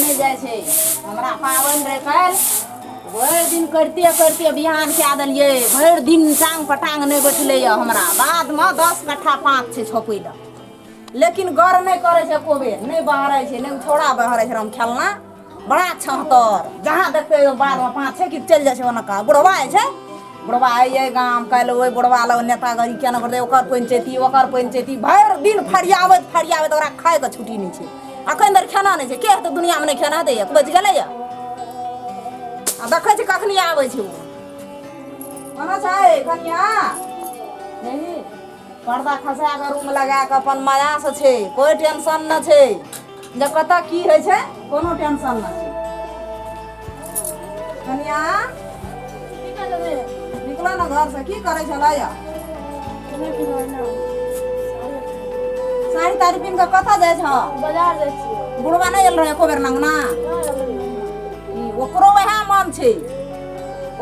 नहि जाइ छै। हमरा पाबनि रहै काल्हि, भरि दिन करिते करिते बिहान कए देलियै। भरि दिन टांग पर टांग नहि बैठलै यऽ हमरा। बादमे 10 कट्ठा पाँच छै छोपै लए, लेकिन गर नहि करै छै एको बेर, नहि बहरै छै, नहि छौड़ा बहरै छै। हम खेलना बड़ा छहतर, जहाँ देखतै बादमे पाँच छै कि चलि जाइ छै ओनका। बुढ़वा होइ छै, बुढ़वा अइयै गाम काल्हि, ओहि बुढ़वा लग नेतागरी केना करतै, ओकर पंचैती ओकर पंचैती, भरि दिन फरियाबैत फरियाबैत ओकरा खाइके छुट्टी नहि छै। अखन धरि खाना नहि छै। के हेतै दुनियामे नहि खाना हेतै? 1 बजि गेलैए आ देखै छी कखनी आबै छै ओ। कोना छै कनिया? नहीं पर्दा खसा कऽ रूम लगा कऽ अपन मजासँ छै, कोइ टेंशन नहि छै जे कतऽ की होइ छै, कोनो टेंशन नहि छै। कनिया, निकल ने घरसँ। की करै छलै? साड़ी ताड़ी पिन्ह कऽ कतऽ जाइ छह? बाजार जाइ छियै। बुढ़वा नहि आयल रहै एको बेर नंगना? ओकरो वएह मन छै,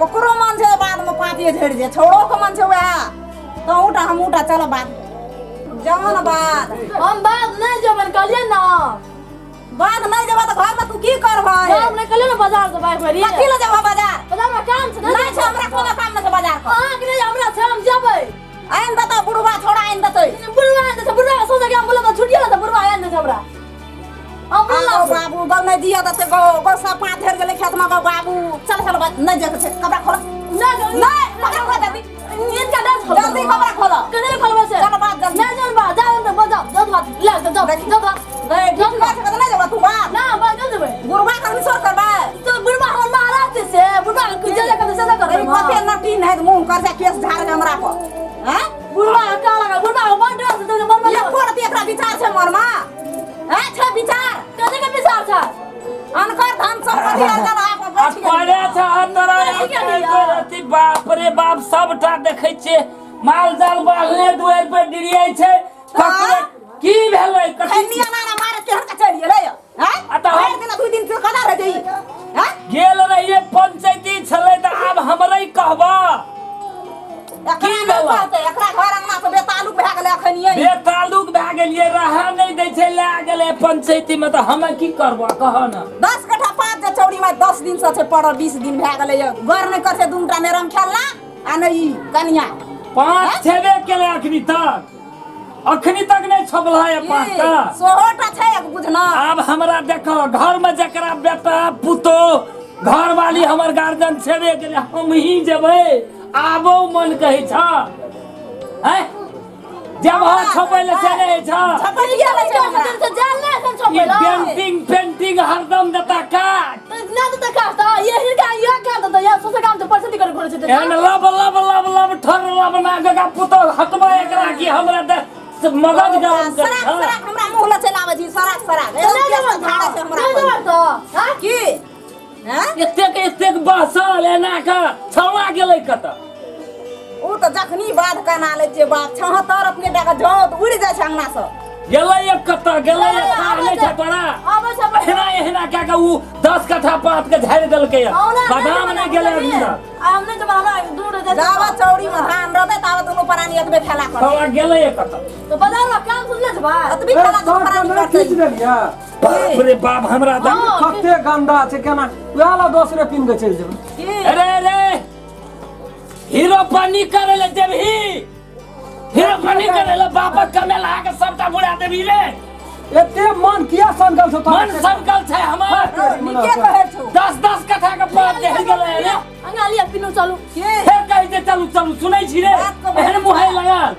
ओकरो मन छै बादमे पाँचे झड़ि जाय। छौड़ोके मन छै वएह। तहूँ टा हमहूँ टा चल बाध, जाओ ने बाध। हम बाध नहि जेबनि, कहलियै ने। बाध नहि जेबह तऽ घरमे तू की करबह? हम नहि कहलियै ने, बाजार जेबै एक बेरी। कथी लए जेबह बाजार? बाजारमे काम छै। नहि छै, हमरा कोनो काम नहि छै बाजार के। अहाँके नहि, हमरा छै, हम जेबै। आनि देतौ बुढ़वा छौड़ा, आनि देतै। बुढ़वा आनि दै छै? बुढ़वा के सोचै कि हम बोलब छुटिए लेतै। बुढ़वा आनि दै छै हमरा? हम बोलला गौ बाबू गौ, नहि दिअ देतै गौ। गौ सब पाँच झड़ि गेलै खेतमे। गौ बाबू, चल चल, नहि जाइके छै। कपड़ा खोल। नहि। नहि, कपड़ा खोल जल्दी। इनका डर। जल्दी कपड़ा खोलो। कने खोलबै से? चल बात जल्दी। नहि जान बा, जाओ अंदर, बजाओ जाओ बात ले जाओ जाओ जाओ बात। गए ठीक बात छै, नहि जेबा तू बात? ना, बात चल जेबै। गुरबा कखनी सर करबै? तो बुढ़वा हमर महाराज छै से बुढ़वा के जे जे करतै से से करतै। अरे कते नटी नहीं मुंह कर जा, केस झाड़ के हमरा पर हैं। बुढ़वा के का लगा? बुढ़वा के बड़ डर छै तो मन में एको रति एकरा विचार छै मनमे हैं? छै विचार? कथी के विचार छै? अनकर धन संपत्ति अर्जन आप आ बैठ गेल। पड़े छै तोरा अथी। बाप रे बाप, सबटा देखै छियै, माल जाल बान्हले दुआरि पर डिरियाइ छै ककरो। की भेलै? कथी? खैनी अनारा मारे केहन के चलि गेलै हैं? आ तऽ भरि दिन 2 दिन से कदा रह जई हैं? गेल रहियै, पंचायती छलै तऽ आब हमरे कहबा? एकरा की नहि भेलै? कहतै, एकरा घर अंगना से बेतालुक भए गेलै अखनिये। बेतालुक भए गेलियै, रहऽ नहि दै छै, लए गेलै पंचायती मे तऽ हमे की करबऽ, कह ने। 10 कट्ठा पाँच जे चौड़ी में 10 दिन से छै पड़ल, 20 दिन भए गेलै घर नहि कर छै दूटा नेरम खेलना आ नहि ई कनिया। पाँच छेबे केलै अखनी तक, अखनी तक नहि छपल है पाँच टा। सोहोटा छै एक बुझना। आब हमरा देखो, घर में जकरा बेटा पुतोह घरवाली हमर गार्जियन छेबे केलै, हम ही जेबै आबो मन कहै छ हैं? जब हम छपै लए से नहि छ। छपै गेलै छै हमरा। से जाल नहि एखन ई छपैला। पेंटिंग पेंटिंग हरदम देता काट। तऽ नहि तऽ काज तऽ ये हिनका ये काज तऽ ये सोसे काम तऽ पैसा निकल घोरे छै। एहन लब लब लब लब ठर लब ना जगह पुतोह हटबा एकरा कि हमरा दे से मगज गरम करै सराक छ। सराक हमरा मुँह लऽ चलि आबै छी, सराक सराक तऽ नहि एकदम जेबै केस झाड़ै छै हमरा। नहि जेबै तऽ हँ? की हैं? एतेक एतेक बहसल एना के छौआ गेलै कतऽ? ओ तऽ जखनी बाध कना लै छियै बाप छहत्तर अपने टा के जाउ तऽ उड़ि जाइ छै अंगना सँ। गेलै एक कतऽ गेलै? एक थाह नहि छै तोरा? आबै छै अपन। एहिना एहिना कए के उ 10 कट्ठा पात के झाड़ि देलकै। औना नहि। बादाम नहि गेलै अभी तक। आ हम नहि जेबै, हमरा दूर जाइ छै। जाबत चौड़ी में धान रहतै ताबत दुनू प्राणी एतबे खेला करतै। छौआ गेलै एक कतऽ? तऽ बाजार मे काम सुनले जेबै। एतबी खेला दुनू प्राणी करतै। खींच देलियै। बाप रे बाप, हमरा तऽ हँ। कते गंदा छै, केना वएह ला दोसरे पिन के चलि जेबै। की? अरे रे, हीरो पानी करे ले जेबही? हीरो पानी करे ले बापक कमेला के सबटा बुड़ा देबही रे? एते मन किया सनकल छौ तोरा? मन सनकल छै हमर। नीके कहै छौ। 10 10 कट्ठा के पात देह गेलै रे। अंगा लिअ पिन्नू, चलू। की? फेर कहै छै चलू चलू, सुनै छी रे? बात के एहन मुहाइ लगल।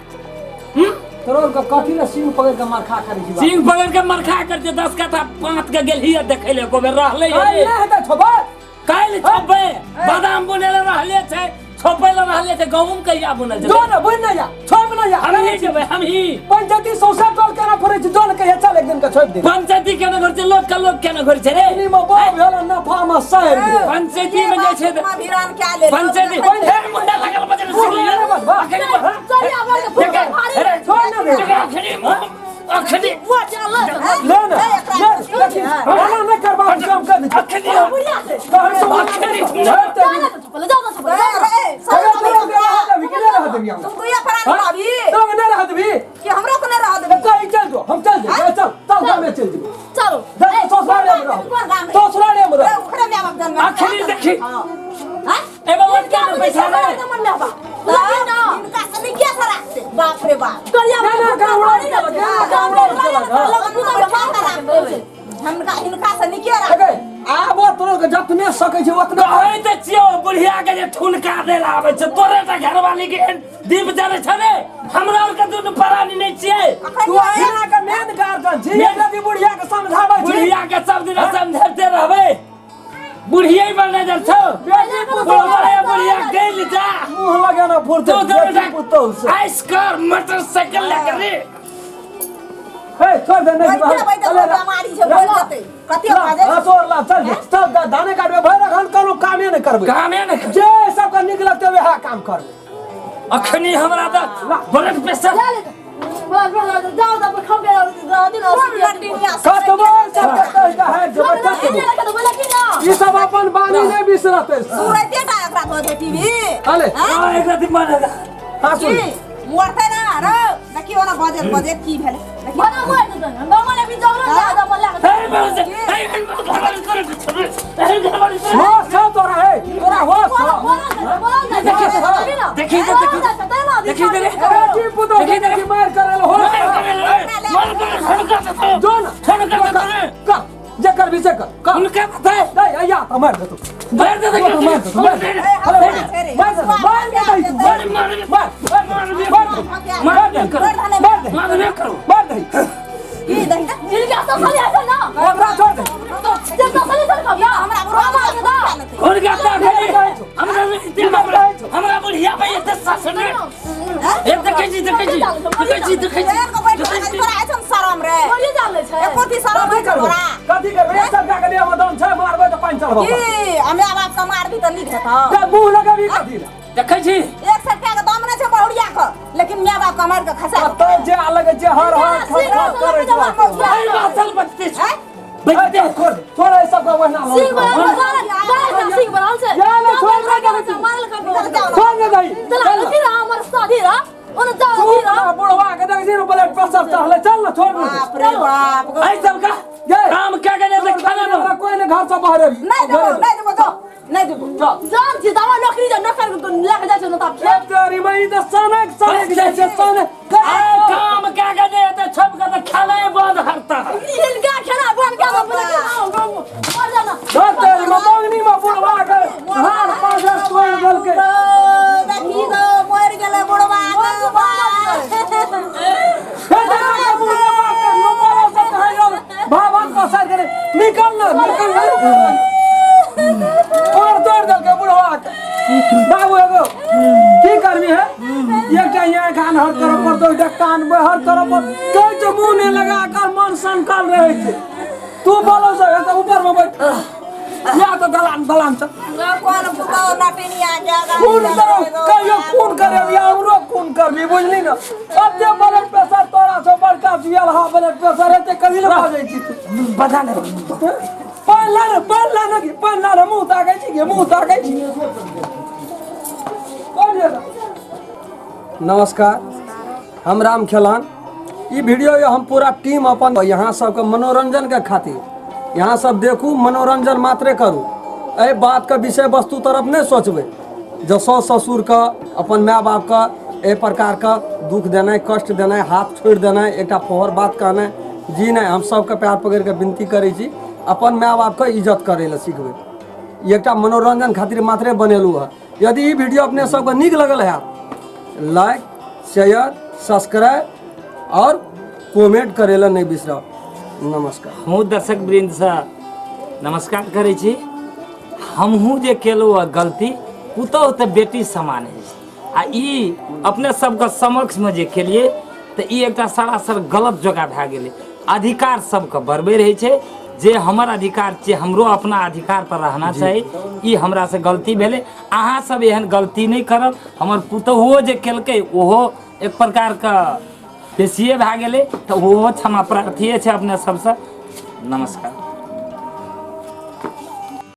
तोरा के कथी ले सिंह पकड़ के मार खा करै छी? सिंह पकड़ के मरखा कर दे। 10 कट्ठा पात के गेलही देखै ले, एको बेर रहलै? काल्हि नहि हेतै छौ बात। काल्हि छपबै, बादाम बुनै ले रहले छै, छपै ले रहले छै, गहूम कहिया बुनल जो छै? ने बुझ नहि जा, छोप नहि जा। हम ही जेबै, हम ही। पंचायती सौंसे टोल केना फुरै छै? जो ने कहिया, चल एक दिन के छोपि दे। पंचायती केना घर छै? लोक के लोक केना घर छै रे? मे बड़ भेल नफा मे सड़ि गेल। पंचायती में जे छै तऽ भिरान क्या ले पंचायती फेर मुंडा लगल बजल सुन ले। अखनी चल आबै के फूल भारी। अरे छोड़ ने रे। अखनी अखनी वो चल ले ने ले, देखी ओना नहि करबा हम कह दै छी। अखनी बुढ़िया से कहै छै अखनी झड़ि तेरी। चल जाओ ना छपल जाओ। अगर तोरा के रह देबही कि नहि रह देबही हमरा? तुम दुइया प्राणी रहबी तोरा के नहि रह देबही? कि हमरो के नहि रह देबी? कहीं चल जो, हम चल जेबै, चल चल, गामे चलि जेबै। चलो। जा, ससुराल रह। कोन गाम? तो अखनी देखी। हाँ। हैं? एगो लटका में पैसा इनका नहीं। मन में बा लगी ना। इनका से नहीं क्या राखते, बाप रे बाप। करिया ना, ना, में उड़ा के लगे, गाँव उड़ा के लगे। लगे राखते हमका, इनका से नहीं क्या राखते। अगे आबो तोरो के जतने सकै छै ओतने। कहै तऽ छियौ बुढ़िया के जे ठुनका देल आबै छै, तोरे तऽ घरवाली के एहन दीप जरै छै ने, हमरा आर के दुनू प्राणी नहि छियै। तू अहिना के मेन गार्जियन छी, यदि बुढ़िया के समझाबै छी। बुढ़िया के सब दिन समझते रहबै, बुढ़िये बने जाइ छौ। बेटी पुतोह बुढ़िया बुढ़िया गेल जा। मुँह लगाना फुर्ते तू बेटी पुतोह से। आइस कर मोटरसाइकिल लए के रे। हे छोड़ दे नहीं। बैठे बैठे बेमारी छै, बोल जेतै कते बाजै। हाँ तोर ला चल चल, धाने काटबे भरि अखन कोनो कामे नहि करबै। कामे नहि कर। जे सबके नीक लगतै वएह काम करबै। अखनी हमरा तऽ ब्लड प्रेशर जाओ तब खाओ के दिन। कोन लड़किया? कतबो सबके कहि दे हारि जेबै कतबो, ई सब अपन बानी नहि बिसरतै। सुरते टा एकरा धो दे टीवी। अले। हाँ, एक राति मारे। हाँ सुन। की मरतै ना रो, देखियो ना बजेत बजेत की भेलै देखियो। बना मोर देतन गाँव में भी जाओ ना जाओ अपन लगा। हे बड़े हे, घरवाली करे हे, घरवाली करे। होश छौ तोरा? हे तोरा होश छौ? देखी तो, देखी देखी तो रे। बेटी पुतोह के देखी मार करल होश। मार करे रे, मार करे, ठुनका देतौ। जो ना। ठुनका देतौ रे। कर जे करबी से कर कर। हुनका बताए। नहीं अइया तऽ मार देतौ। मार दे। मार दे, मार दे। अरे मार दे, मार दे, मार मार मार मार मार दे। मार दे करो। मार दे। मार दे करो। मार दे। की दही जिनका सब खाली ऐसा ना। ओकरा छोड़ दे। जब तसली चल खा हमरा बुढ़वा हुनका तऽ हमरा हमरा बुढ़िया पे एते सासन रे। ए देखै छी देखै छी देखै छी देखै छी। को बैठ तोरा ऐसन शरम रे? बोलिए जान ले छै। एको दी शरम कथी है करबै? तोरा? कथी करबै? एक सौ के लिए दम छै, मारबै तऽ पानि चढ़बऽ। की हमरा बाप के मारबी तऽ नीक हेतौ? ते मुँह लगेबी कथी लए? देखै छी। 100 टका के दाम नहि छै बहुरिया के, लेकिन my बाप के मारि के खसा कतऽ जे अलग जे हर हर खट खट करै छै। एहि बासल बचते छै। ए, बचते। छोड़ छोड़ एहि सबके ओहिना लऽ। सिंह बनाल बनाल, सिंह बनाल छै। जा ना, छोड़ ना दे। मारल कर। छोड़ ने दही। चला अथी रहा हमर शादी रहा ओने जाओ अथी चुप रहा। रह, बुढ़वा के देख छी ब्लड प्रेशर चढ़ले, चल ना छोड़ ने। बाप रे बाप। एहि सबका गे। काम क्या के तऽ खाना दो। हमरा कोई ने घर से बाहर अभी। नहि देबो, नहि देबो, जो नहि देबो। जान छी दावा नौकरी जा नौकर लग जाइ छै न तब। एक तेरी मई तऽ सनक सनक जाइ छै सनक। आ काम क्या के नहि तऽ छोप के तऽ खाना बंद हरता। इनका खाना बन के बोले के मर जाना। धर तेरी ममंगनी में बुढ़वा के हार पाँच तोड़ देलकै। देखी गो, मरि गेलै बुढ़वा गो, बाप। हे देखा के बुढ़वा के नंबर से कहे भावन को सर करे निकल ना निकल ना, और तोड़ देलकै बुढ़वा के। बाबू एगो की करबी है, एकटा यहाँ कान हर करऽ पड़तौ, एकटा कान हर करऽ पड़तौ। कहै छै मुँह नहि लगा कर, मन संकल रहै छै। तू बोलो से एतऽ ऊपर में बैठ या तऽ दलान दलान चल। कोन पुतौ नटिनिया के? खून करो कहियो, खून करेबी हमरो, खून करबी बुझली ना? एते ब्लड प्रेशर तोरा से बड़का जुयल हा, ब्लड प्रेशर एते कथी लए बाजै छी तू? बता ने। पानि ला ने, पानि ला ने, पानि ला ने। मुँह ताकै छी गे, मुँह ताकै छी कोन ये? नमस्कार, हम राम खेलान। ई वीडियो ये हम पूरा टीम अपन यहाँ सबके मनोरंजन के खातिर, यहाँ सब देखू, मनोरंजन मात्रे करू, एहि बातके विषय वस्तु तरफ नहि सोचबै। जँ साउस ससुरके अपन माय बापके एहि प्रकारके दुख देनाइ, कष्ट देनाइ, हाथ छोड़ि देनाइ, एकटा फोहर बात कहनाइ, जी नहि, हम सबके पैर पकड़ि कऽ विनती करै छी, अपन माय बापके इज्जत करै लए सिखबै। ई एकटा मनोरंजन खातिर मात्रे बनेलहुँ हँ। यदि ई वीडियो अपने सबके नीक लगल हैत, लाइक, शेयर, सब्सक्राइब और कमेंट करै लए नहि बिसरब। नमस्कार। हमहूँ दर्शक वृन्दसँ नमस्कार करै छी। हमहूँ जे केलहुँ हँ गलती, पुतहु तऽ बेटी समान होइ छै, आ ई अपने सबके समक्षमे जे केलियै तऽ ई एकटा सरासर गलत जोगा भए गेलै। अधिकार सबके बरबे रहै छै, जे हमर अधिकार छै, हमरो अपना अधिकार पर रहना चाही। ई हमरासँ गलती भेलै, अहाँ सब एहन गलती नहि करब। हमर पुतहुओ जे केलकै ओहो एक प्रकारके बेसिए भए गेलै, तऽ ओहो क्षमा प्रार्थिए छै अपने सबसँ। नमस्कार।